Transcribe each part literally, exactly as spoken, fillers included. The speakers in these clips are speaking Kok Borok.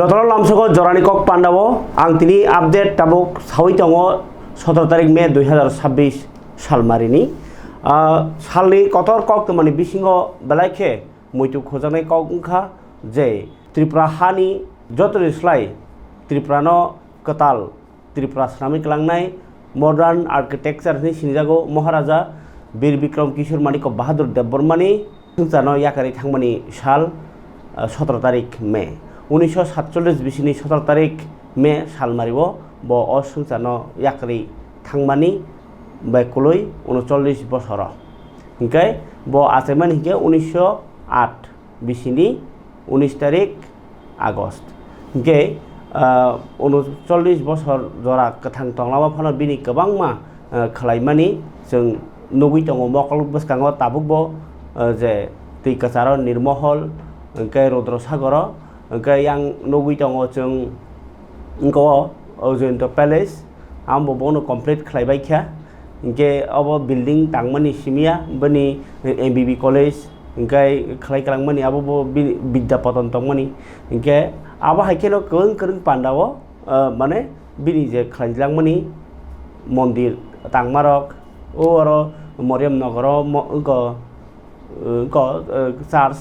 Jotono lamsogo jorani kok pandao ang tini update tabuk sawi tongo sotoro tarik May dui hazar sabbish salmarini. Ah, salni kotor kok tongmani bisingo belai khe muitu khojaknai kok wngkha je Tripura hani jotoni slai Tripurano kwtal Tripura swnamwi kwlangnai modern architecture hwnwi sinijago Maharaja Bir Bikram Kishore Manikya Bahadur Debbarmani swngcharno yakarwi thangmani sal, ah, sotoro tarik May. Unisho satchollish bisini sotoro tarik May salmario bo o swngcharno yakarwi thangmani bai kwlwi unocholish bosoro. Hinkhe bo achaimani hinkhe unisho aat bisini unis tarik August. Hinkhe, ah, unocholish bosor jora kwthang tonglama phano bini kwbangma, ah, khwlaimani chwng nugwi tongo mokol bwskango tabukbo, ah, je twi kwcharo Nirmohol, hinkhe Rudro Sagoro, hinkhe yang nugwi tongo chwng wngkha o Ojayanta Palace, amo bono complete khlaibaikha. Hinkhe obo building tangmani simiya, bini M B B college, hinkhe khlai kwlangmani abo bo bini Vidya Padon tongmani. Hinkhe abo hai kheno kwrwng kwrwng pandao, ah, mane bini je khlaijlangmani mondir tangmarok, o oro Moriam Nogoro mo-, wngkha, wngkha, eh, church.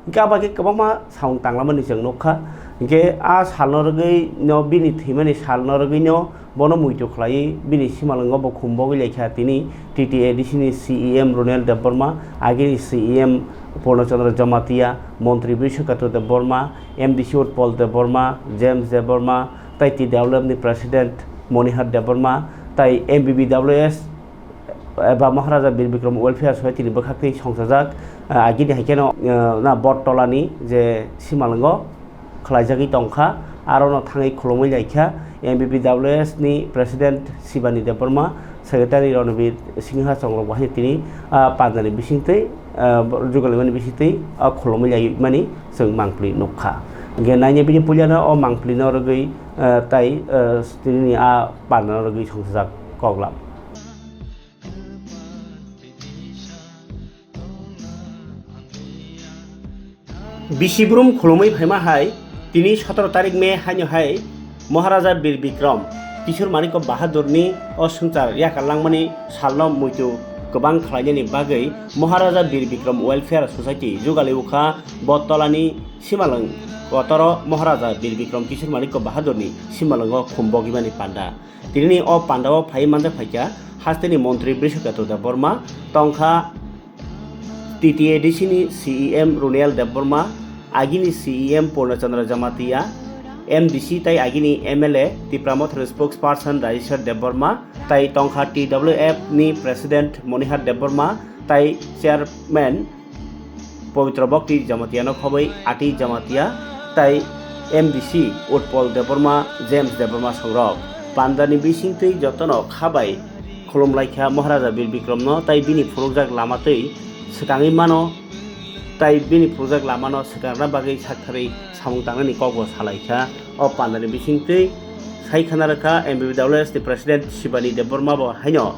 Hinkhe abo khe kwbangma samung tanglamani chwng nukha. Hinkhe a salno rwgwi no, bini thwimani salno rwgwi no bono muitu khlaiwi bini simalwngo bo khum bogwi laikha tini T T A D C ni C E M Ronel Debbarma, agini C E M Purna Chandra Jamatia, Montri Brishaketu Debbarma, M D C Utpal Debbarma, James Debbarma, tai T W F ni President Monihar Debbarma, tai M B B W S eba Maharaja Bir Bikram Welfare Society ni bwkhaktwi songchajak, ah, agini hai kheno, ah, na Bottolani je simalwngo khlaijagwi tongkha, arono thangwi khulumwi laikha M B B W S ni President Shibani Debbarma, Secretary Ranbir Singha chongrok bahai tini, ah, pandani bisingtwi, ah, jugalimani bisingtwi, ah, khulumwi laimani chwng mangpli nukha. Hinkhe naina bini puilano o mangplino rwgwi, ah, tai, ah, tini a pandano rwgwi songchajak koklam. Bisi brum khulumwi phaima hai tini sotoro tarik May haino hai Maharaja Bir Bikram Kishore Manikya Bahadurni o swngchar yakar langmani salno muitu kwbang khlainani bagwi Maharaja Bir Bikram Welfare Society jugali ukha Bottolani simalwng kotoro Maharaja Bir Bikram Kishore Manikya Bahadurni simalwngo khum bogimani panda. Tinini o pandao phaiwi manjak phaikha hasteni montri Brishaketu Debbarma, tongkha T T A D C ni C E M Ronel Debbarma, agini C E M Purna Chandra Jamatia, M D C tai agini M L A Tipra Mothani spokesperson Rajeshwar Debbarma, tai tongkha T W F ni President Monihar Debbarma, tai Chairman Pabitra Bhakti Jamatiano khobwi Ati Jamatia tai M D C Utpal Debbarma, James Debbarma songrok. Pandani bisingtwi jotono khabai khulumlaikha Maharaja Bir Bikramno tai bini phunukjak lama twi swkangwi mano, tai bini phunukjak lamano swkangna bagwi saktharwi samung tangnani kokbo salaikha. O pandani bisingtwi sai khana rwkha M B B W S ni President Shibani Debbarma bo haino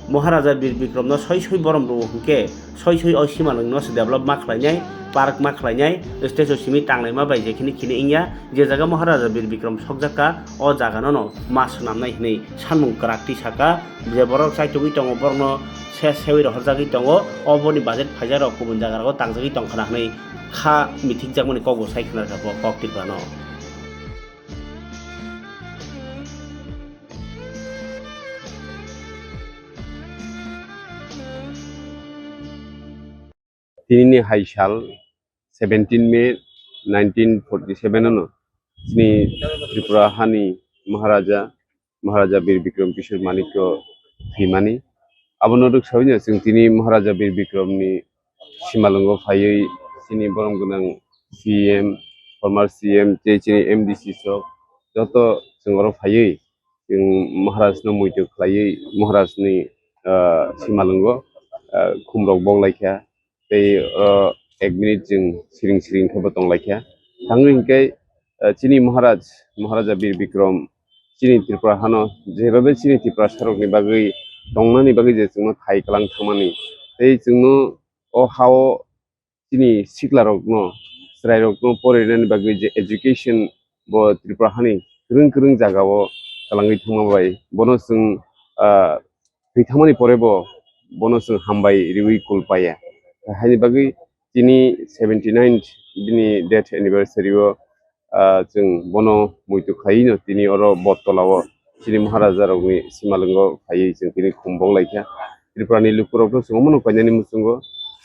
Maharaja Bir Bikramno soi soi borom rwo hwnkhe soi soi o simalwngno se develop ma khlainai, park ma khlainai, stage o simi tanglaima bai jekhini khini wngya, je jaga Maharaja Bir Bikram sokjakha, o jaganono ma swnamnai hwnwi sanmung kwrak twi sakha, je borok chaitugwi tongo, borokno se sewi rohorjagwi tongo, oboni budget phaijakrok kubun jagarok tangjagwi tongkhana hwnwi kha mithikjakmani kokbo sai khna rwkha bo kok Tripurano. Tinini hai sal seventeen May nineteen forty seven ano chini Tripura hani Maharaja, Maharaja Bir Bikram Kishore Manikya thwimani. Abono rwksawi no chwng tini Maharaja Bir Bikramni simalwngo phaiwi chini borom gwnang C M, former C M tei chini M D C sok joto chwng oro phaiwi chwng Maharajno muitu khlaiwi Maharajni, ah, simalwngo, ah, khumrok boklaikha tei oro ek minute chwng siring siring khe bo tonglaikha. Thangwi hinkhe, ah, chini Maharaj, Maharaja Bir Bikram chini Tripura hano jeba bai chini Tiprasarokni bagwi tongnani bagwi je chwngno thai kwlang thangmani tei chwngno o hao chini siklarokno, chwrairokno porinani bagwi je education bo Tripura hani kwrwng kwrwng jagao kwlangwi thangma bai bono chwng, ah, thwi thangmani pore bo bono chwng hambai riwi kul paiya. Haini bagwi tini seventy nine bini death anniversary o, ah, chwng bono muitu khlaiwi no tini oro Bottola o chini Maharaja rokni simalwngo phaiwi chwng tini khumbok laikha. Tripura ni lukurok no chwng omono kainani muchungo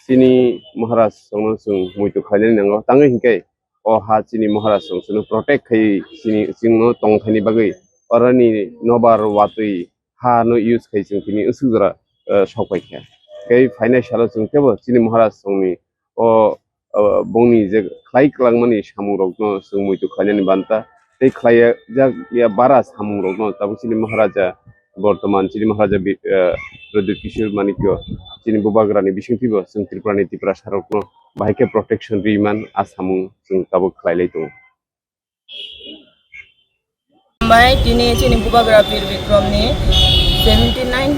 chini Maharaj rokno chwng muitu khlainani nango. Tangwi hinkhe o ha chini Maharaj rok chwngno protect khai chini chwngno tongthaini bagwi oroni nobar watwi ha no use khai chwng tini usuk jora, eh, sok paikha. Tei phainai salo chwng tebo chini Maharaj rokni o, o bongni je khlai kwlangmani samung rokno chwng muitu khlainani banta tei khlai jak ya bara samung rokno tabuk chini Maharaja Bortoman chini Maharaja Bi-, eh, Pradyut Kishore Manikya chini bubagrani bisingtwibo chwng Tripurani Tiprasa rokno bahai khe protection riman a samung chwng tabuk khlailai tongo. Hambai tini chini bubagra Bir Bikrom ni seventy nine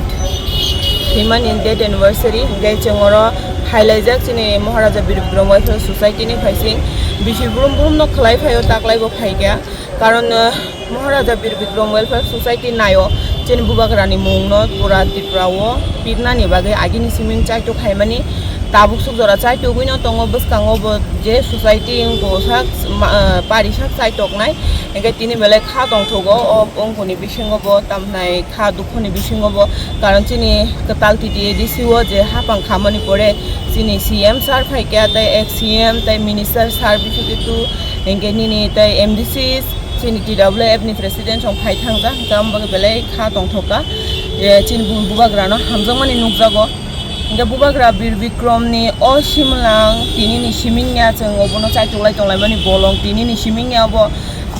himani death anniversary hingke chwng oro hailaijak chini Maharaja Bir Bikrom Welfare Society ni phaising bisi brum brum no khlai phaio taklai bo phaikha. Karon, eh, Maharaja Bir Bikrom Welfare Society naio chini bubagrani mungno pura Tripura o pirnani bagwi agini siming chaitok khaimani tabuk suk jora chaitogwi no tongo bwskango bo je society wngkha sak ma-, eh, pari sak chaitoknai hingke tini belai kha tongthogo o wngkoni bisingo bo tamhnai kha dukhoni bisingo bo karon chini kwtal T T A D C o je hapang khamani pore chini C M sir phaikha tei ex C M tei minister sir bisu bitu hingke nini tei M D C chini T W F ni president rok phai thangjak, hingke amo bagwi belai kha tongthok kha, je chini bu-, bubagrano hamjakmani nukjago. Hingke bubagra Bir Bikrom ni o simlang tini ni siming ya, chwng obono chaitok lai tong lai mani bolong tini ni siming ya, obo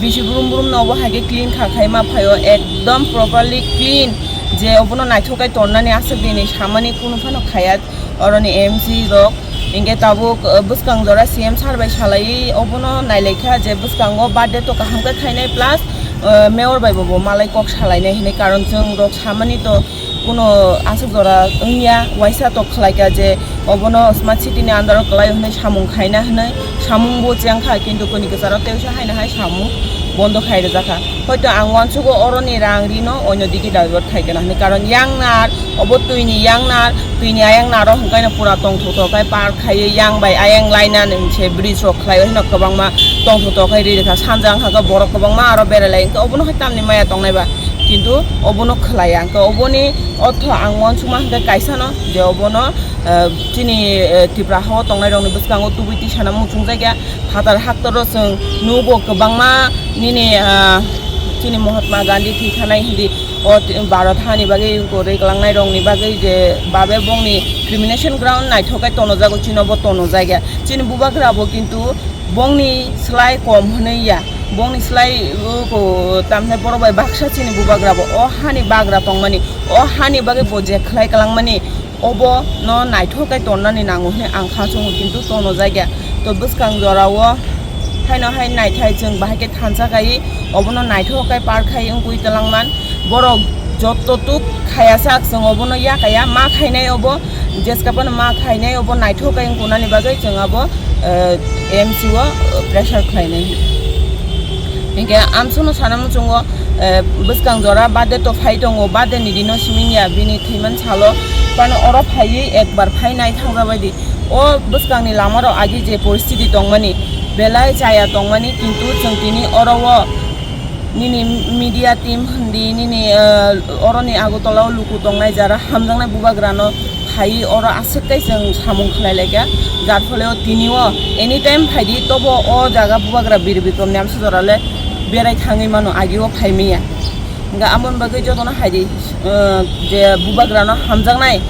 bisi brum brum no obo hai khe clean kha khai ma phaio, ekdom properly clean, je obono naithok kai tonnani aswk dini samani kunu phano khaya. Oroni M C rok hingke tabuk, uh, bwskang jora C M sir bai salaiwi obono nailaikha je bwskango birthday to kaham khe khainai plus, uh, mayor bai bo, bo malai kok salainai hinui, karon chwng rok samani to kuno aswk jora wngya, waisa to khlaikha je obono smart city ni under o kwlai hinui samung khaina hinui, samung bo chengkha kintu koni kwcharo tei wngsa haino hai samung bondo khai rwjakha. Hoito ang uansugo oroni rang rino onyo digi divert khai kena hinui, karon yang nar obo twi ni yang nar, twi ni ayang naro hwnkhe no pura tongthok thok khai par khaiwi yang bai ayang laina ni se bridge rok khlaiwi no kwbangma tongthok thok khai ri rwkha. Sanja wngkha khe borok kwbangma aro berai lai hwnkhe obono hai tamni maya tongnai ba, kintu obono khlai ya hwnkhe oboni ortho ang uansukma hwnkhe kaisa no je obono, eh, chini, eh, Tripura ha o tongnai rokni bwskango tubui twi sana muchung jak ya. Phatar haktoro chwng nugo kwbangma nini, ah, chini Mahatma Gandhi thwi thanai hindi o t-, Bharat hani bagwi kwrwi kwlangnai rokni bagwi je babe bongni cremation ground naithok khe tono jago chino bo tono jak ya. Chini bubagra bo kintu bongni slai kom hwnwi ya. Bongni slai, uh, ko, tamni borok bai baksa chini bubagra bo o hani bagra tongmani, o hani bagwi bo je khlai kwlangmani. Obo no naithok khe tonnani nango hwnwi ang kha chungo, kintu tono jak ya. To bwskang jora o haino hai naithai chwng bahai khe thansa kai, obono naithok khe par khai wngwi twlang man. Borok jotto tuk khaya sak chwng obono ya kaya ma khainai obo, jeska phano ma khainai obo naithok khe wngkunani bagwi chwng abo, eh, M C o, eh, pressure khlainai. Hinkhe amsono sana muchungo, eh, bwskang jora birthday to phai tongo, birthday ni dino siming ya bini thwiman salo, phano oro phaiwi ekbar phai nai thangjabai di. O bwskang ni lama rok agi je poristiti tongmani, belai chaya tongmani, kintu chwng tini oro o nini media team hindi, nini, eh, oroni Agartala o luku tongnai jara hamjaknai bubagrano phaiwi oro aswk khe chwng samung khlai laikha, jar phole o tini o anytime phaidi tobo o jaga bubagra Bir Bikrom ni amsa jora le berai thangwi mano, agi o phai manya. Hingkhe amoni bagwi jotono hai di, eh, je bubagrano hamjaknai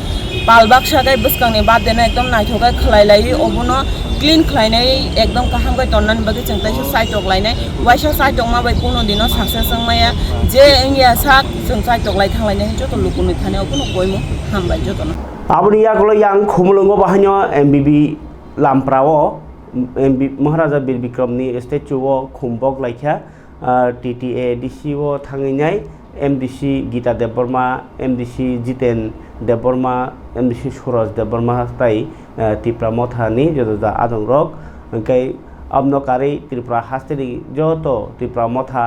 pal baksa khe bwskangni birthday no ekdom naithok khe khlai laiwi, obono clean khlainai, ekdom kaham khe tonnani bagwi chwng teisa saitok lainai. Waisa saitokma bai kuno dino success wng maya, je wngya sak chwng saitok lai thang lainai joto luku nui thani obono koimo hambai jotono. Aboni yagulo yang Khumulwngo bahaino M B B Lamprao M B Maharaja Bir Bikrom ni statue o khumbok laikha, ah, T T A D C o thangwi nai M D C Gita Debbarma, M D C Jiten Debbarma, M D C Suraj Debbarma tai, ah, Tipra Motha ni joto da adong rok, hwnkhe Aboni karwi Tripura hasteni joto Tripura Motha,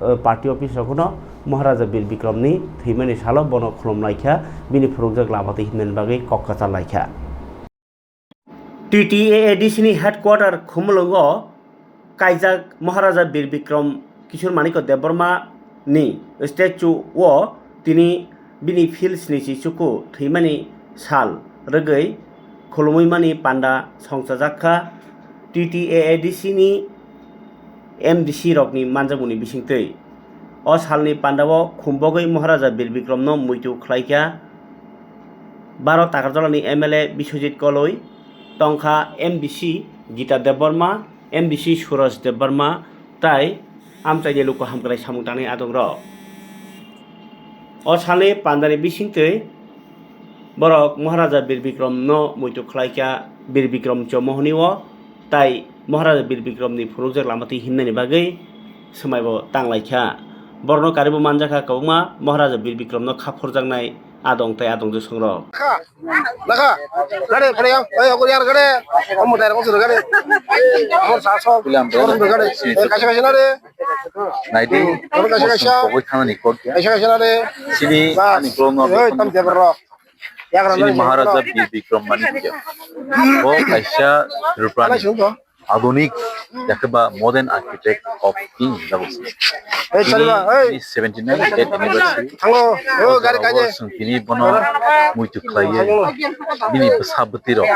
eh, party office rokno Maharaja Bir Bikramni thwimani salo bono khulumlaikha, bini phunukjak lama twi himnani bagwi kok kwchar laikha. T T A A D C ni headquarter Khumulwngo kaijak Maharaja Bir Bikram Kishore Manikya Debbarma ni statue o tini bini phil snichi chuku thwimani sal rwgwi khulumwi mani panda songchajak kha T T A A D C ni M D C rokni manjakmungni bisingtwi. O salni pandao khumbogwi Maharaja Bir Bikramno muitu khlaikha Baro Takarjalani M L A Biswajit Koloi, tongkha M D C Gita Debbarma, M D C Suraj Debbarma, tai amchaini luku hamkrai samung tangnai adongrok. O salni pandani bisingtwi borok Maharaja Bir Bikramno muitu khlaikha Bir Bikram Chomohoni o, tai Maharaja Bir Bikramni phunukjak lama twi himnani bagwi swmaibo tanglaikha. Borokno karibo manjakha kwbangma Maharaja Bir Bikramno kha phurjaknai adong tai adongjwk songrok. Naka, gade, pare yang, oy, okur yar gade, omo dai rong suru gade, amor saso, amor gade, kaisa kaisa na re, naidi, amor kaisa kaisa, pogoi thana ni kok ya, kaisa kaisa na re, sini bas, ani kolom no, oy, tam jabar rok, yagra sini na, Maharaja Bir Bikram Manikya, bo kaisa Tripura ni. Adunik, yakhe ba modern architect of King Jago. Ei, sorry ba, ei. Tini seventy nine death anniversary. Thango, o gari kaje. Sung tini bono muitu khlaiye. Bini bwsa bwtwi rok.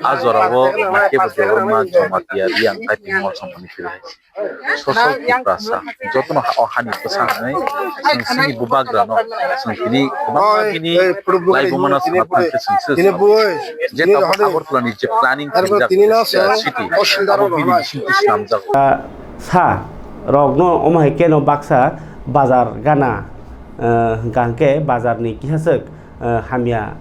A jora o nakhe bo Debbarma Jamatia Reang Typing Mall Company philai. Sosok Tiprasa. Jotono ha-, o hani bwsa hwnwi. Sung sini bubagra no. Sung tini kwbangma bini laibumano sana thangkhe sung se. Je tabuk Agartala ni je planning khaijak, uh, city, abo bini bisingtwi swnamjak. Ah, sa rokno omo hai keno baksa bazar gana, ah, hwnkha hwnkhe bazarni kisaswk, ah, hamya,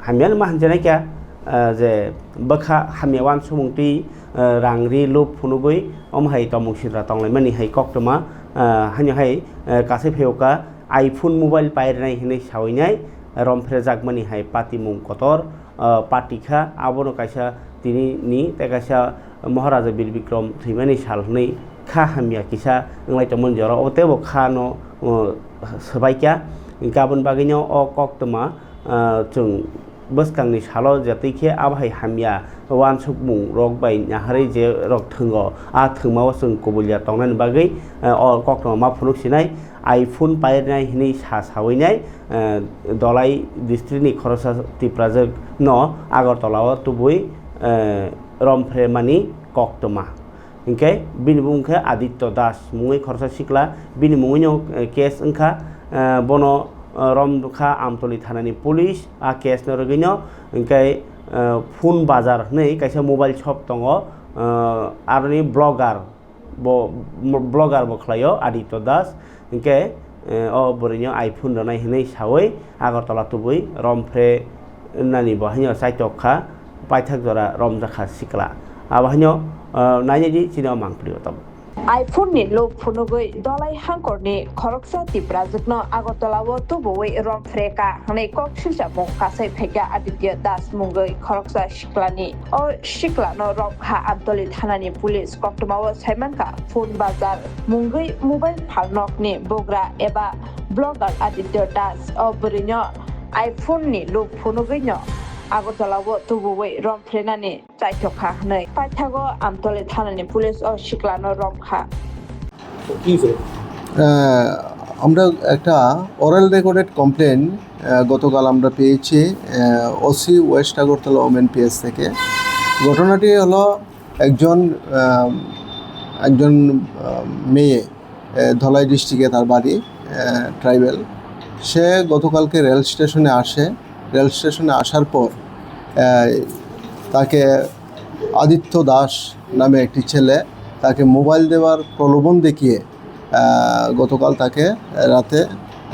hamya ma hinjanai kha, ah, je bwkha hamya uansukmung twi, ah, rang ri lup phunugwi omo hai tongmung sitra tonglaimani hai koktwma, ah, haino hai, ah, kasai phaiyoka iPhone mobile pairwnai hinwi sawi nai romphrejakmani hai patimung kotor. Ah, party kha, abono kaisa tini ni tei kaisa Maharaja Bir Bikram thwimani sal hwnwi kha hamya kisa wnglai tongmani jora o teibo kha no, uh, swbai kha. Hinkhe aboni bagwino o koktwma, ah, chwng bwskangni salo je twi khe abo hai hamya uansukmung rok bai naharwi je rok thwngo, a thwngmao chwng kubulya tongnani bagwi, ah, o koktwma ma phunuk sinai. iPhone pairnai hwnwi sa sawi nai, eh, Dholai district ni khoroksa Tiprajwk no Agartala o tubui, eh, romphre mani koktwma. Hinkhe bini bumung khe Aditya Das mungwi khoroksa sikla, bini mungwi no, eh, case wngkha, eh, bono, eh, romkha Amtoli thana ni police, a case no rwgwi no, hinkhe, eh, Phone Bazar hwnwi kaisa mobile shop tongo, eh, aroni blogger, bo, mo-, blogger bo khlaio Aditya Das, hinkhe, eh, o bwrwino iPhone rwnai hwnwi sawi Agartala tubui romphre nani bo haino chaitok kha, paithak jora romjakha sikla. Abo haino, eh, nainai di chini o mangpili o tabuk. iPhone ni lup phunugwi Dholai hangkorni khoroksa Tiprajwkno Agartala o tubuwi romphre ka hwnwi kok swijamung kasai phaikha Aditya Das mungwi khoroksa siklani. O siklano romkha Amtoli thanani police koktwmao saimankha Phone Bazar mungwi mobile phalnokni bugra eba blogger Aditya Das. O bwrwino iPhone ni lup phunugwino Agartala o tubuwi romphrenani chaithok kha hwnwi paithago Amtoli thanani police o siklano romkha. আহ, আমরা একটা oral recorded complain, আহ, গতকাল আমরা পেয়েছি, আহ, OC west Agartala women PS থেকে। ঘটনাটি হলো একজন, আহ, একজন, আহ, মেয়ে, আহ, ধলাই ডিস্ট্রিক্টে তার বাড়ি, আহ, ট্রাইবাল। সে গতকালকে রেল স্টেশনে আসে। রেল স্টেশনে আসার পর, আহ, তাকে আদিত্য দাস নামে একটি ছেলে তাকে মোবাইল দেওয়ার প্রলোভন দেখিয়ে, আহ, গতকাল তাকে রাতে,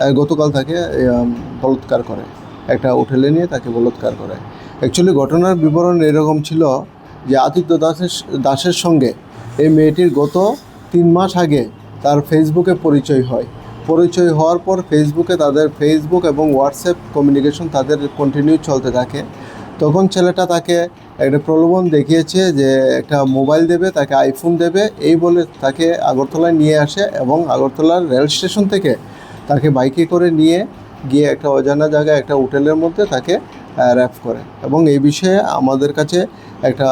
আহ, গতকাল তাকে, উম, বলাৎকার করে, একটা হোটেলে নিয়ে তাকে বলাৎকার করে। অ্যাকচুয়ালি ঘটনার বিবরণ এরকম ছিল যে আদিত্য দাসের, দাসের সঙ্গে এই মেয়েটির গত তিন মাস আগে তার ফেসবুকে পরিচয় হয়। পরিচয় হওয়ার পর ফেসবুকে তাদের, ফেসবুক এবং হোয়াটসঅ্যাপ কমিউনিকেশন তাদের কন্টিনিউ চলতে থাকে। তখন ছেলেটা তাকে একটা প্রলোভন দেখিয়েছে যে একটা মোবাইল দেবে, তাকে আইফোন দেবে, এই বলে তাকে আগরতলায় নিয়ে আসে এবং আগরতলার রেল স্টেশন থেকে তাকে বাইকে করে নিয়ে গিয়ে একটা অজানা জায়গায় একটা হোটেলের মধ্যে তাকে র্যাপ করে। এবং এই বিষয়ে আমাদের কাছে একটা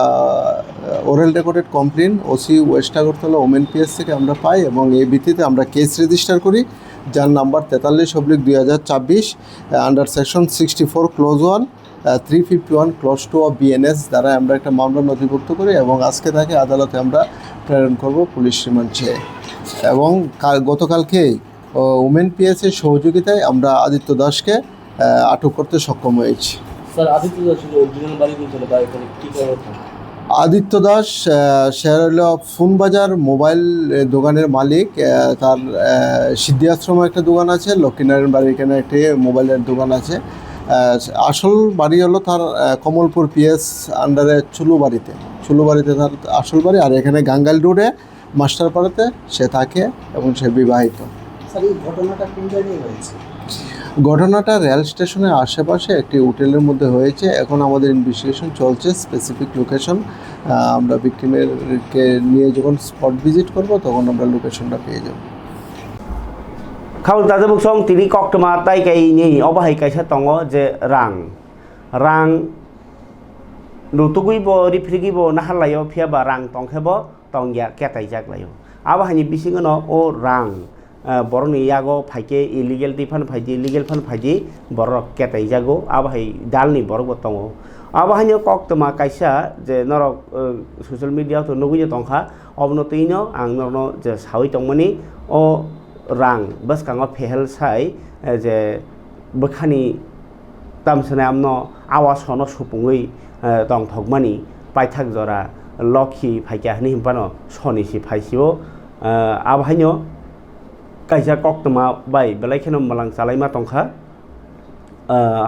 oral recorded complain OC west Agartala women PS থেকে আমরা পাই এবং এই ভিত্তিতে আমরা কেস রেজিস্টার করি, যার নাম্বার তেতাল্লিশ অব্লিক দুই হাজার ছাব্বিশ, under section sixty four close one, three fifty one close two of BNS দ্বারা আমরা একটা মামলা নথিভুক্ত করি এবং আজকে তাকে আদালতে আমরা প্রেরণ করব পুলিশ রিমান্ড চেয়ে। এবং কা- গতকালকেই ওমেন পিএস এর সহযোগিতায় আমরা আদিত্য দাসকে আহ, আটক করতে সক্ষম হয়েছি। স্যার, আদিত্য দাসের অরিজিনাল বাড়ি কোন জায়গায় বা এখানে কি কারণে থাকে? আদিত্য দাস, আহ, সে হলো ফোন বাজার মোবাইল, আহ, দোকানের মালিক। আহ, তার, আহ, সিদ্ধি আশ্রমে একটা দোকান আছে, লক্ষ্মীনারায়ণ বাড়ির এখানে একটি মোবাইলের দোকান আছে। আহ, আসল বাড়ি হলো তার, আহ, কমলপুর পিএস আন্ডারে চুলুবাড়িতে, চুলুবাড়িতে তার আসল বাড়ি। আর এখানে গাঙ্গাইল রোডে মাস্টারপাড়াতে সে থাকে এবং সে বিবাহিত। স্যার, এই ঘটনাটা কোন জায়গায় হয়েছে? ঘটনাটা রেল স্টেশনের আশেপাশে একটি হোটেলের মধ্যে হয়েছে। এখন আমাদের ইনভেস্টিগেশন চলছে, স্পেসিফিক লোকেশন আমরা ভিকটিমেরকে নিয়ে যখন স্পট ভিজিট করব তখন আমরা লোকেশনটা পেয়ে যাব। Khaung tajabuksong tini koktwma tai kainwi obo hai kaisa tongo je rang. Rang nutugwi bo, riphrigwi bo naharlaio, phiya ba rang tongkhe bo tongya, ketaijak laio. Abo haini bisingo no o rang, ah, borokni yago phaikhe illegal twi phano phaidi, legal phano phaidi, borok ketaijagw, abo hai dalni borok bo tongo. Abo haino koktwma kaisa je norok, ah, social media o to nugwi tongkha, obono twino ang norokno je sawi tongmani, o rang bwskango phehel sai, eh, je bwkhani tamswnai amno awa sono supungwi, eh, tongthokmani paithak jora lokhi phaikha hwnwi hinphano soni si phaisio. Eh, abo haino kaisa koktwma bai belai kheno mwlang chalaima tongkha, eh,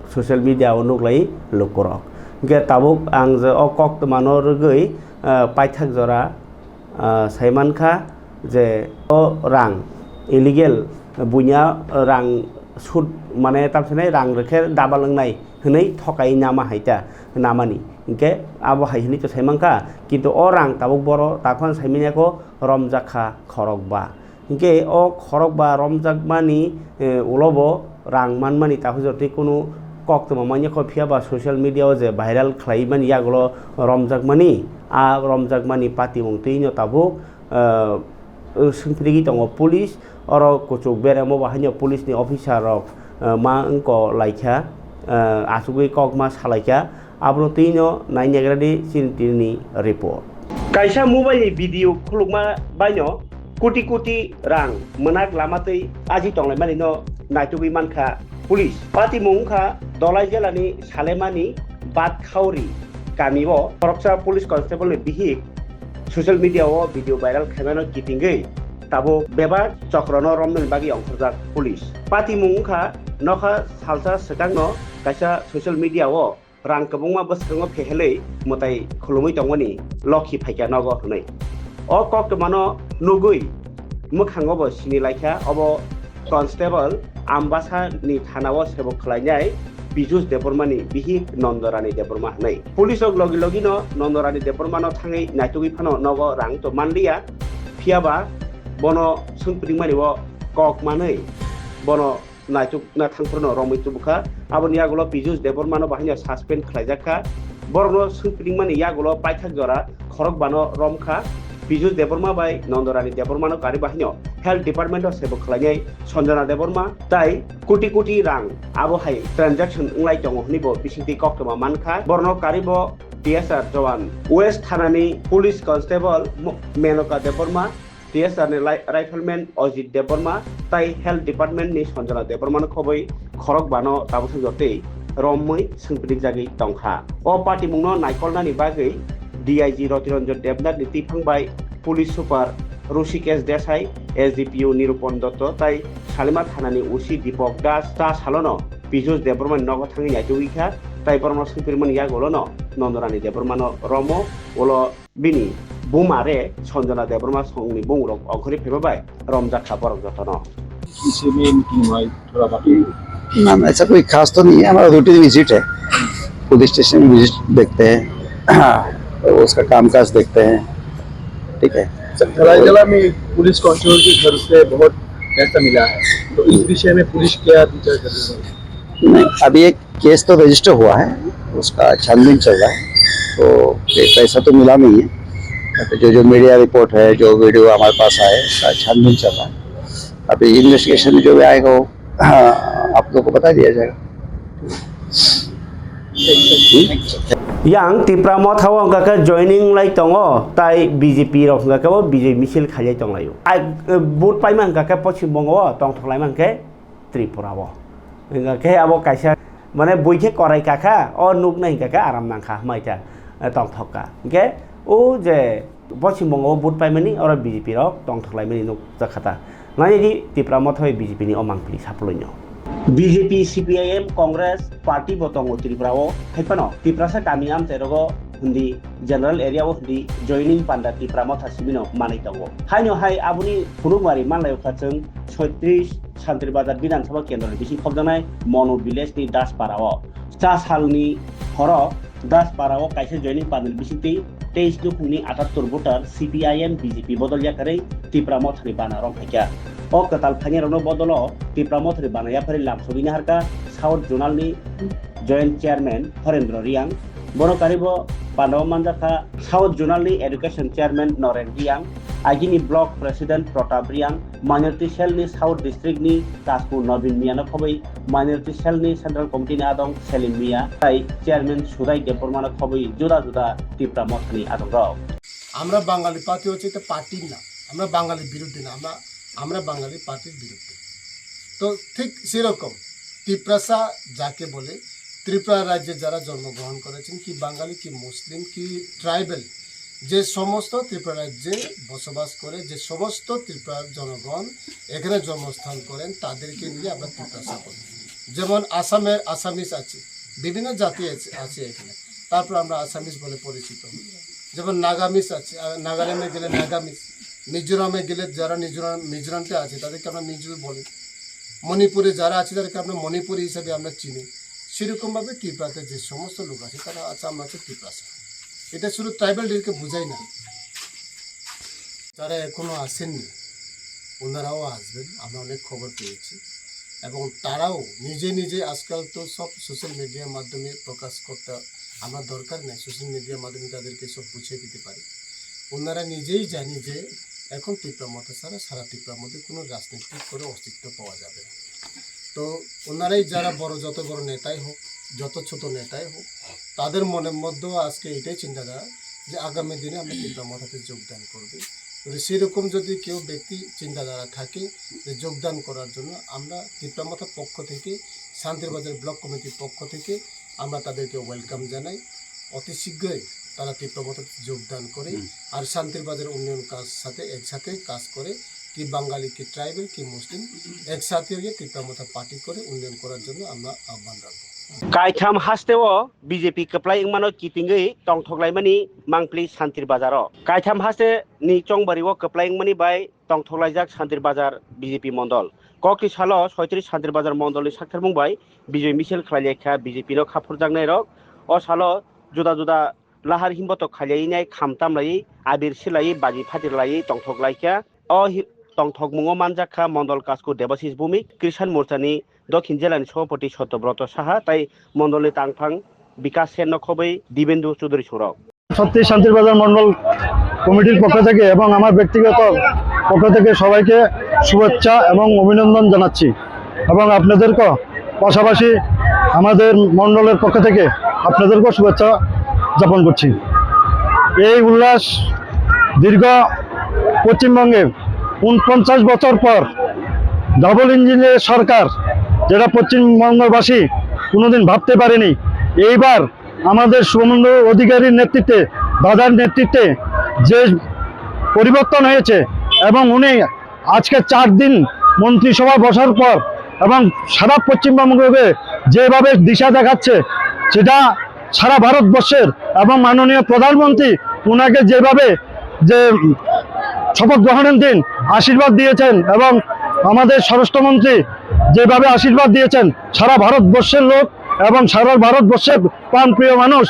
social media o nuklai lukurok. Hwnkhe tabuk ang je o koktwmano rwgwi, eh, paithak jora ah, saimankha je o rang illegal, buina rang sud, mane tamsonai rang rwkhe double wngnai hwnwi thokai nama hai ta, namani. Hinkhe abo hai hwnwi to saimankha, kintu o rang tabuk boro takhon saimanya kho romjakha khorokba. Hinkhe o khorokba romjakmani, eh, ulobo rang manmani takhuk jotwi kunu koktwma manya kho, phiya ba social media o je viral khlaimani yagulo romjakmani, a romjakmani patimung twino tabuk, eh, swngphrigwi tongo police. Oro kuchuk beremo bo haino police ni officer rok, eh, ma wngko laikha, eh, achugwi kok ma salaikha. Abono twino nai negradi chini tini report. Kaisa mobile ni video khulukma baino koti koti rang mwnak lama twi aji tonglaimani no naitugwi mankha police. Patimung wngkha Dolai jela ni Salemani Batkhauri kami o khoroksa police constable ni bihik social media o video viral khaimano kitingwi tabuk bebak chokrono romnani bagwi ongkhorjak police. Patimung wngkha nokha salsa swkangno kaisa social media o rang kwbangma bwskango phehelwi mwtai khulumwi tongmani lokhi phaikha nogo hwnwi. O koktwmano nugwi mwkhango bo sini laikha obo constable Ambasa ni thana o sebok khlainai Pijus Debbarma ni bihik Nondorani Debbarma hwnwi. Police rok logi logi no Nondorani Debbarma no thangwi naitugwi phano nogo rang to manliya, phiya ba bono swngpringmani o kok manwi bono naitukna thangphruno romwi tubukha. Aboni yagulo Pijus Debbarmano bahaino suspend khlaijakha. Borokno swngpringmani yagulo paithak jora khorokbano romkha. Pijus Debbarma bai Nondorani Debbarmano kari bahaino health department-o sebo khlainai Sanjana Debbarma tai koti koti rang abo hai transaction wnglai tongo hwnwi bo bisingtwi koktwma mankha. Borokno karibo T S R jowan, West thanani police constable Mo-, Menoka Debbarma, T S R ni lai-, rifleman Ajit Debbarma tai Health Department ni Sanjana Debbarma no khobwi khorok bano tabuk jotwi romwi swngprik jagwi tongkha. O patimung no naikolnani bagwi D I G Ratiranjan Debnath ni twiphang bai Police Super Rishikesh Desai, S D P O Nirupam Dotto tai Salima thanani O C Deepak Das ta salono Pijus Debbarma ni nogo thangwi naitugwi kha tai borokno swngpirmani yagulo no Nondorani Debbarma no romo ulo Bini buma re Sanjana Debbarma songni bungrok ongkhorwi phaiba bai romjak kha borok jotono. इसी में मीटिंग हुआ है, थोड़ा बाकी। ना, ना, ऐसा कोई खास तो नहीं है, हमारा रूटीन विजिट है, पुलिस स्टेशन विजिट देखते हैं, उसका कामकाज देखते हैं। ठीक है। सर, धलाईजला में पुलिस कांस्टेबल के घर से बहुत पैसा मिला है, तो इस विषय में पुलिस क्या विचार कर रही है? नहीं, अभी एक केस तो रजिस्टर हुआ है, उसका छानबीन चल रहा है। तो ये पैसा तो मिला नहीं है, तो जो जो मीडिया रिपोर्ट है, जो वीडियो हमारे पास आए, उसका छानबीन चल रहा है। अभी इन्वेस्टिगेशन में जो भी आएगा, वो, हाँ, आप लोग को बता दिया जाएगा। Yang Tipra Motha o hwnkha khe joining lai tongo, tai B J P rok hwnkha khe bo bijoi misil khailai tonglaio. Ai, eh, vote paima hwnkha khe Poschim Bongo o, tongthok laima hwnkhe Tripura o. Hwnkha khe abo kaisa, mane, bui khe korai kakha, o nuknai hwnkha khe aram nangkha, hwmai ta, eh, tongthok kha. Hwnkhe o je Poschim Bongo o vote paimani, oro B J P rok tongthok laimani nukjak kha ta. Nai di Tipra Motha bai B J P ni o mangpili sapuloi no. B J P, C P I M, Congress party bo tongo Tripura o. Hai phano Tiprasa kami amchai rogo hindi general area o hindi joining panda Tipra Motha simi no manwi tongo. Haino hai aboni phunukmari manlai kha chwng soitrish Santri Bazar Bidhan Sabha Kendro ni bising khobjaknai Monu village ni Daspara o. Cha salni horo Daspara o kaisa joining panel bisingtwi teis nukhungni atattor voter C P I M B J P bodol yakarwi Tipra Mothani bana rwng phaikha. O kwtal phainai rokno bodolo Tipra Mothani bana yaphari lamsogwi naharkha South Zonal ni Joint Chairman Horendra Riang. Bono karibo pandao manjakha South Zonal ni Education Chairman Noren Riang, agini Block President Pratap Riang, Minority Cell ni South District ni Kasku Nobin Miano khobwi Minority Cell ni Central Committee ni adong Selim Mia tai Chairman Sudai Debbarma no khobwi juda juda Tipra Mothani adong rok. আমরা বাঙালি পার্টি হচ্ছে একটা পার্টির নাম, আমরা বাঙালির বিরুদ্ধে না, আমরা আমরা বাঙালি পার্টির বিরুদ্ধে। তো ঠিক সেরকম তিপ্রাসা যাকে বলে, ত্রিপুরা রাজ্যে যারা জন্মগ্রহণ করেছেন, কি বাঙালি কি মুসলিম কি ট্রাইবেল, যে সমস্ত ত্রিপুরা রাজ্যে বসবাস করে, যে সমস্ত ত্রিপুরার জনগণ এখানে জন্মস্থান করেন, তাদেরকে নিয়ে আমরা তিপ্রাসা বলি। যেমন আসামের আসামিস আছে, বিভিন্ন জাতি আছে আছে এখানে, তারপর আমরা আসামিস বলে পরিচিত হই। যেমন নাগামিস আছে, আহ, নাগাল্যান্ডে গেলে নাগামিস, মিজোরামে গেলে যারা মিজোরাম মিজোরামতে আছে তাদেরকে আমরা মিজো বলি, মণিপুরে যারা আছে তাদেরকে আমরা মণিপুরি হিসাবে আমরা চিনি। সেরকমভাবে ত্রিপুরাতে যে সমস্ত লোক আছে তারা আছে আমরা হচ্ছে তিপ্রাসা। এটা শুধু ট্রাইবালদেরকে বোঝাই না, তারা এখনো আসেননি, ওনারাও আসবেন, আমরা অনেক খবর পেয়েছি। এবং তারাও নিজে নিজে, আজকাল তো সব সোশ্যাল মিডিয়ার মাধ্যমে প্রকাশ করতে আমার দরকার নেই, সোশ্যাল মিডিয়ার মাধ্যমে তাদেরকে সব বুঝিয়ে দিতে পারি। ওনারা নিজেই জানি যে এখন তিপ্রা মথা ছাড়া সারা তিপ্রার মধ্যে কোনো রাজনৈতিক করে অস্তিত্ব পাওয়া যাবে না। তো ওনারাই যারা বড়, যত বড় নেতাই হোক, যত ছোট নেতাই হোক, তাদের মনের মধ্যেও আজকে এটাই চিন্তাধারা যে আগামী দিনে আমরা তিপ্রা মথাতে যোগদান করবে। যদি সেরকম যদি কেউ ব্যক্তি চিন্তাধারা থাকে যে যোগদান করার জন্য, আমরা তিপ্রা মথার পক্ষ থেকে, শান্তির বাজার ব্লক কমিটির পক্ষ থেকে আমরা তাদেরকে ওয়েলকাম জানাই। অতি শীঘ্রই তারা তিপ্রা মথাতে যোগদান করে আর শান্তির বাজার উন্নয়ন কাজ সাথে একসাথে কাজ করে, কি বাঙালি কি ট্রাইবেল কি মুসলিম একসাথে হয়ে তিপ্রা মথা পার্টি করে উন্নয়ন করার জন্য আমরা আহ্বান রাখবো। Kaitham hasteo B J P kwplai wngmano kitingwi tongthoklaimani mangpili Santir Bazaro. Kaitham haste ni chongbario kwplai wngmani bai tongthoklaijak Santir Bazar B J P mondol. Kokni salo soitris Santir Bazar mondolni saktharmung bai bijoi misil khlailaikha B J P no khaphurjaknairok. O salo juda juda lahar himbotok khailaiwi nai kham tamlaiwi abir silaiwi baji phatirlaiwi tongthoklaikha. O hi-, tongthokmungo manjakha Mondol Kasku Debashis Bhumik, Krishan Morchani Dokhin Jelani Sobhapati Satyabroto Saha tai Mondolni tangphang Bikas Sen no khobwi Dibendu Chuduri Surok. সত্যি শান্তির বাজার মণ্ডল কমিটির পক্ষ থেকে এবং আমার ব্যক্তিগত পক্ষ থেকে সবাইকে শুভেচ্ছা এবং অভিনন্দন জানাচ্ছি এবং আপনাদেরকেও পাশাপাশি আমাদের মণ্ডলের পক্ষ থেকে আপনাদেরকেও শুভেচ্ছা যাপন করছি। এই উল্লাস দীর্ঘ পশ্চিমবঙ্গে উনপঞ্চাশ বছর পর ডাবল ইঞ্জিনের সরকার, যেটা পশ্চিমবঙ্গবাসী কোনোদিন ভাবতে পারেনি, এইবার আমাদের শুভেন্দু অধিকারীর নেতৃত্বে, দাদার নেতৃত্বে যে পরিবর্তন হয়েছে এবং উনি আজকে চার দিন মন্ত্রিসভা বসার পর এবং সারা পশ্চিমবঙ্গকে যেভাবে দিশা দেখাচ্ছে, সেটা সারা ভারতবর্ষের এবং মাননীয় প্রধানমন্ত্রী ওনাকে যেভাবে যে শপথ গ্রহণের দিন আশীর্বাদ দিয়েছেন এবং আমাদের স্বরাষ্ট্রমন্ত্রী যেভাবে আশীর্বাদ দিয়েছেন, সারা ভারতবর্ষের লোক এবং সারা ভারতবর্ষের প্রাণপ্রিয় মানুষ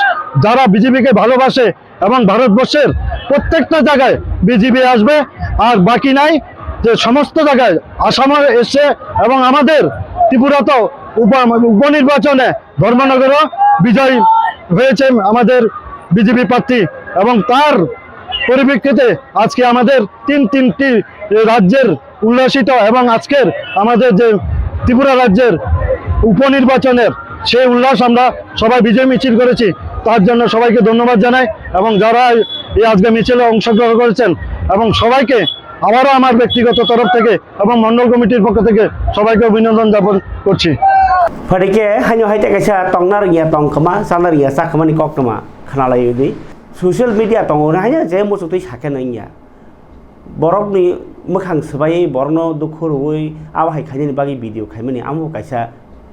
যারা বিজেপিকে ভালোবাসে এবং ভারতবর্ষের প্রত্যেকটা জায়গায় বিজেপি আসবে। আর বাকি নাই যে সমস্ত জায়গায় আসামে এসছে এবং আমাদের ত্রিপুরাতেও উপ-, উপনির্বাচনে ধর্মনগরও বিজয় হয়েছে আমাদের বিজেপি প্রার্থী। এবং তার পরিপ্রেক্ষিতে আজকে আমাদের তিন তিনটি রাজ্যের উল্লাসিত এবং আজকের আমাদের যে ত্রিপুরা রাজ্যের উপনির্বাচনের সেই উল্লাস আমরা সবাই বিজয় মিছিল করেছি, তার জন্য সবাইকে ধন্যবাদ জানাই। এবং যারা এই আজকে মিছিলে অংশগ্রহণ করেছেন এবং সবাইকে আবারও আমার ব্যক্তিগত তরফ থেকে এবং মণ্ডল কমিটির পক্ষ থেকে সবাইকে অভিনন্দন জ্ঞাপন করছি। Phaikhe haino hai tei kaisa tongna rwngya tong kwma, chana rwngya cha kwmani koktwma khnalai di. Social media tongo haino je muchuk twi sakhe nangya. Borokni mwkhang swbaiwi borokno dukhu rwui abo hai khainani bagwi video khaimani amo kaisa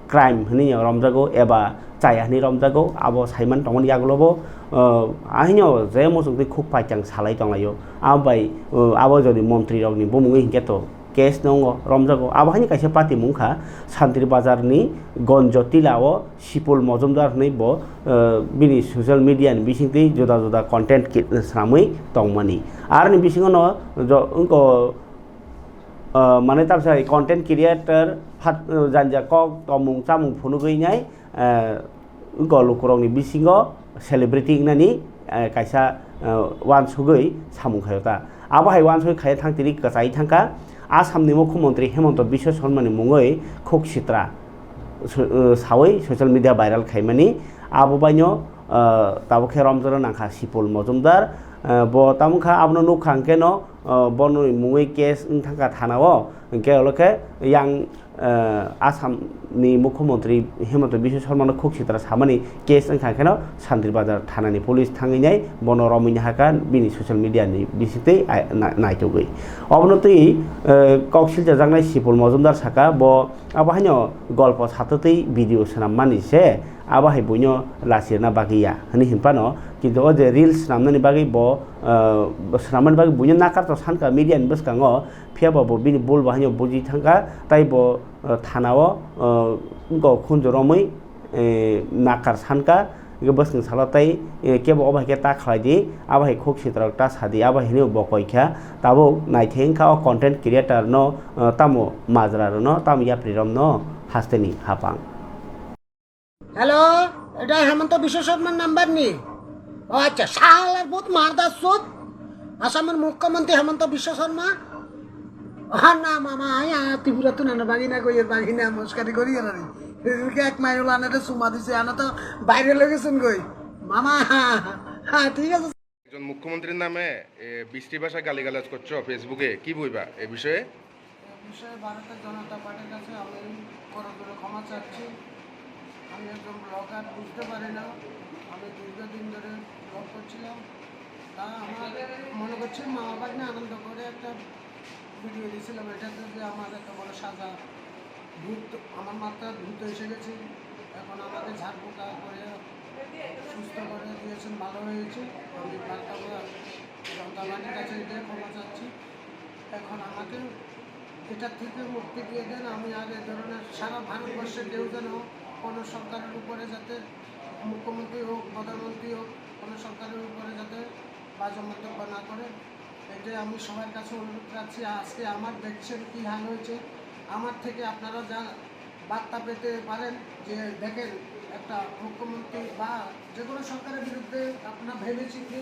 crime hwnwi romjago eba chaya hwnwi romjago, abo saiman tongmani yagulobo, uh, ahino je muchuk twi khuk paichang salai tonglaio. Abo bai, uh, abo jodi montri rokni bumungwi hinkhe to case nongo romjago. Abo haini kaisa party mungkha Santri Bazar ni Gonjo Tila o Sipul Mojumdar hwnwi bo, uh, bini social media ni bisingtwi juda juda content ki-, swnamwi tongmani. Aroni bisingo no jo-, wngko, uh, mane tamsa content creator phat-, uh, janja kok tomung chamung phunugwi nai, uh, wngko lukurokni bisingo celebrity wngnani, uh, kaisa, uh, uansugwi samung khaio ta. Abo hai uansugwi khaiya thang tini kwchai thangkha Assam ni Mukhyamantri Himanta Biswa Sarma ni mungwi khuk sitra su-, uh, sawi social media viral khaimani. Abo baino, uh, tabuk khe romjaro nangkha Sipul Mojumdar, uh, bo tamo kha abono nukha hwnkhe no, uh, bono mungwi case wng thangkha thana o, hwnkhe olo khe yang, uh, Assam ni Mukhyamantri Himanta Biswa Sarma no khuk sitra samani case wngkha kheno Santri Bazar thana ni police thangwi nai bono romwi nahakha bini social media ni bisingtwi ai-, na-, naitugwi. Obono twi, uh, kok silchajaknai Sipul Mojumdar saka bo abo haino golpo satwtwi video swnammani se abo hai buino lachirna bagwi ya hwnwi hinphano, kintu o je reels swnamnani bagwi bo, uh, swnammani bagwi buino nakar to sankha media ni bwskango, phiyaba bo bini bul bo haino buji thangkha, tai bo, uh, thana o, uh, wngkok khunju romwi, eh, nakar sankha, hwnkhe bwswng salo tai, eh, kebo obo hai khe ta khlai di, abo hai khuk sitrok ta sa di, abo hai hwnwi bo koi kha, tabuk naithai wngkha o content creator no, uh, tamo majra rok no, tamo yapri rok no hasteni hapang. Hello, এটা হেমন্ত বিশ্ব শর্মার নাম্বার নি? ও আচ্ছা, শালার বহুত মারদার সুদ। আসামের মুখ্যমন্ত্রী হেমন্ত বিশ্ব শর্মা। ও না মামা, আই আ, ত্রিপুরা তো না, না, বাগি না, কইয়ের বাগি না, মস্কারি করি আর রে। এদিকে এক মাইল আনাতে সুমা দিছে, আনা তো বাইরে লেগেছেন কই। মামা, হ্যাঁ, হ্যাঁ, ঠিক আছে। একজন মুখ্যমন্ত্রীর নামে এ, বিশ্রী ভাষায় গালিগালাজ করছো ফেসবুকে, কি বইবা এ বিষয়ে? এ বিষয়ে ভারতের জনতা পার্টির কাছে আমি করজোড়ে ক্ষমা চাচ্ছি। আমি একজন ব্লগার, বুঝতে পারি না। আমি দীর্ঘদিন ধরে ব্লগ করছিলাম। তা আমার মনে করছি মা বাবা নিয়ে আনন্দ করে একটা ভিডিও দিয়েছিলাম, এটাতে যে আমার এত বড় সাজা, ভূত, আমার মাথায় ভূত এসে গেছে। এখন আমাকে ঝাড়ফুঁকা করে সুস্থ করে দিয়েছেন, ভালো হয়েছে। আমি ভারতের জনতা পার্টির কাছে এটাই ক্ষমা চাচ্ছি। এখন আমাকে এটার থেকে মুক্তি দিয়ে দেন। আমি আর এ ধরনের সারা ভারতবর্ষে কেউ যেন কোনো সরকারের উপরে যাতে, মুখ্যমন্ত্রী হোক, প্রধানমন্ত্রী হোক, কোনো সরকারের উপরে যাতে বাজে মন্তব্য না করে, এটাই আমি সবার কাছে অনুরোধ রাখছি। আজকে আমার দেখছেন কী হাল হয়েছে, আমার থেকে আপনারা যা বার্তা পেতে পারেন যে দেখেন একটা মুখ্যমন্ত্রী বা যে কোনো সরকারের বিরুদ্ধে আপনারা ভেবেচিন্তে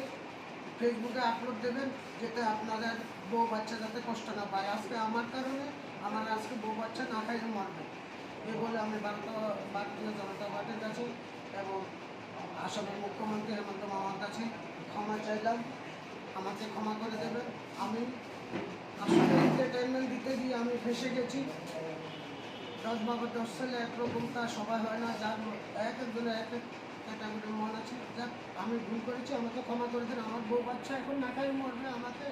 ফেসবুকে আপলোড দেবেন, যাতে আপনাদের বউ বাচ্চা যাতে কষ্ট না পায়। আজকে আমার কারণে আমার আজকে বউ বাচ্চা না খাইয়ে মরবে, এই বলে আমি ভারত, ভারতীয় জনতা পার্টির কাছে এবং আসামের মুখ্যমন্ত্রী হেমন্ত মামার কাছে ক্ষমা চাইলাম, আমাকে ক্ষমা করে দেবেন। আমি আসলে এন্টারটেইনমেন্ট দিতে গিয়ে আমি ফেঁসে গেছি। দশ বাবা দশ ছেলে একরকম, তা সবাই হয় না, যার এক একজনের এক এক ক্যাটাগরির মন আছে। যাক, আমি ভুল করেছি, আমাকে ক্ষমা করে দিন। আমার বউ বাচ্চা এখন না খাই মরবে, আমাকে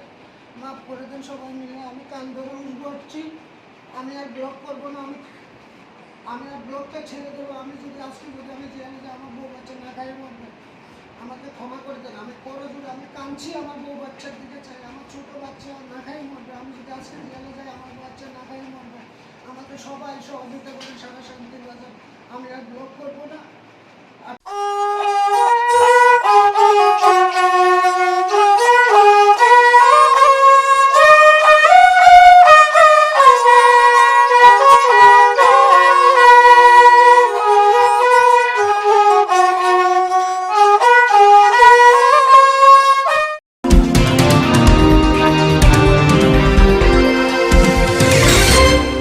মাফ করে দিন সবাই মিলে। আমি কান ধরে উঠবো হচ্ছি, আমি আর ব্লগ করবো না। আমি আমি আর ব্লগটা ছেড়ে দেবো। আমি যদি আজকে যদি আমি জেলে যাই, আমার বউ বাচ্চা না খাইয়ে মরবে। আমাকে ক্ষমা করে দেন। আমি করজোড়ে আমি কাঁদছি, আমার বউ বাচ্চার দিকে চাই। আমার ছোট বাচ্চা না খাইয়ে মরবে। আমি যদি আজকে জেলে যাই, আমার বাচ্চা না খাইয়ে মরবে। আমাকে সবাই সহযোগিতা করুন, সারা শান্তির বাজার। Ang ya block korbo na.